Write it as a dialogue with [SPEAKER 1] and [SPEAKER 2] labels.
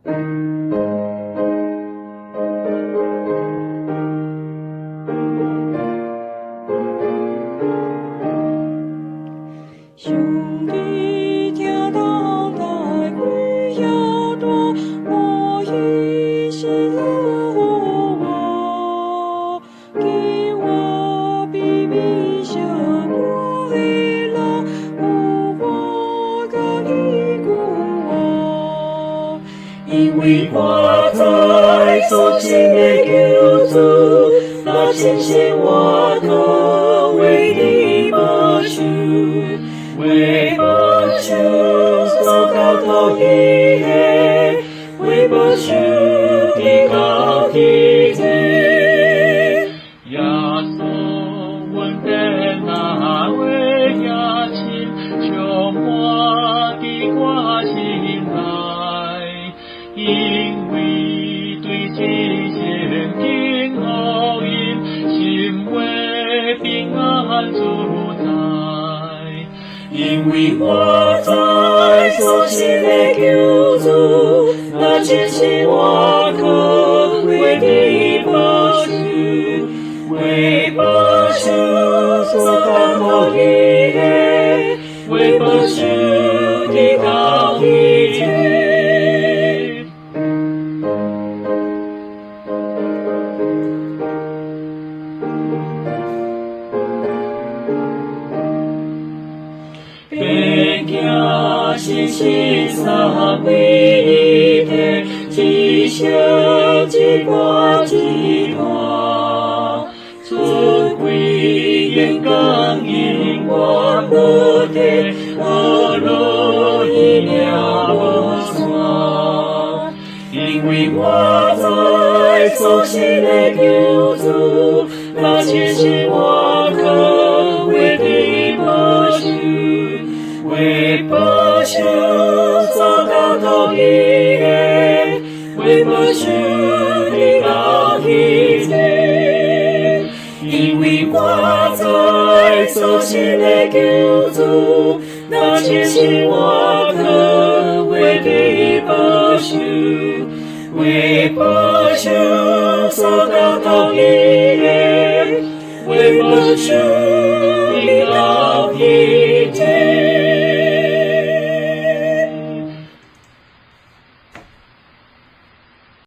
[SPEAKER 1] 兄弟聽當大鬼遐大，我一心樂我，給我比比小過的人，有我甲伊顧我。因為我知所信的救主，那千千我可為的保守，為保守所交託伊的，為保守的高天。
[SPEAKER 2] 耶穌阮的那位也親，充滿佇我心內，因為對這聖經福音，心會平安自在。
[SPEAKER 1] 因為我知所信的救主，那千千萬可為的保守，為保守所交託伊的，為保守的高天。別驚，信心三位一體，一小一大一大，出歸永遠永遠無退，我樂意命無散。因為我知所信的救主，那千千萬可為的保守，為保守所交託伊的，為保守的高天。因為我知所信的救主，那千千萬可為的保守，為保守所交託伊的，為保守的高天。